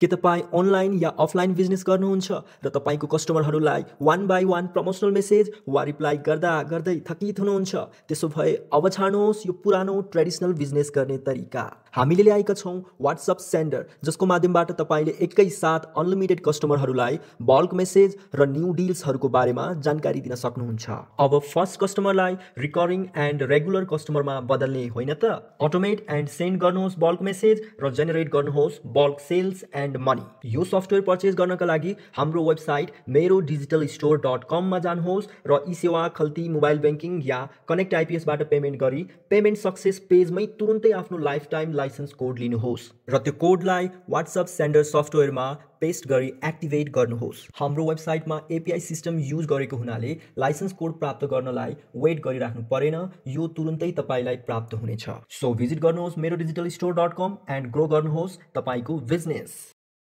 के तपाईँ अनलाइन या offline business गर्नुहुन्छ र तपाईँको कस्टमरहरूलाई one by one promotional message वा रिप्लाई गर्दा गर्दै थकित हुनुहुन्छ? त्यसो भए अब छाड्नुहोस् यो पुरानो ट्रेडिसनल बिजनेस गर्ने तरिका। हामीले ल्याएका छौँ वाट्सएप सेन्डर, जसको माध्यमबाट तपाईँले एकैसाथ अनलिमिटेड कस्टमरहरूलाई बल्क मेसेज र न्यू डिल्सहरूको बारेमा जानकारी दिन सक्नुहुन्छ। अब फर्स्ट कस्टमरलाई रिकरिङ एन्ड रेगुलर कस्टमरमा बदल्ने होइन त? अटोमेट एन्ड सेन्ड गर्नुहोस् बल्क मेसेज र जेनेरेट गर्नुहोस् बल्क सेल्स एन्ड मनी। यो सफ्टवेयर परचेज गर्नका लागि हाम्रो वेबसाइट मेरो डिजिटल स्टोर.com मा जानुहोस् र ई सेवा, खल्ती, मोबाइल ब्याङ्किङ या कनेक्ट आइपिएसबाट पेमेन्ट गरी पेमेन्ट सक्सेस पेजमै तुरुन्तै आफ्नो लाइफ टाइम लाइसेन्स कोड लिनुहोस् र त्यो कोडलाई वाट्सएप सेन्डर सफ्टवेयरमा पेस्ट गरी एक्टिभेट गर्नुहोस्। हाम्रो वेबसाइटमा एपिआई सिस्टम युज गरेको हुनाले लाइसेन्स कोड प्राप्त गर्नलाई वेट गरिराख्नु परेन, यो तुरुन्तै तपाईँलाई प्राप्त हुनेछ। सो भिजिट गर्नुहोस् मेरो डिजिटल स्टोर.com एन्ड ग्रो गर्नुहोस् तपाईँको बिजनेस।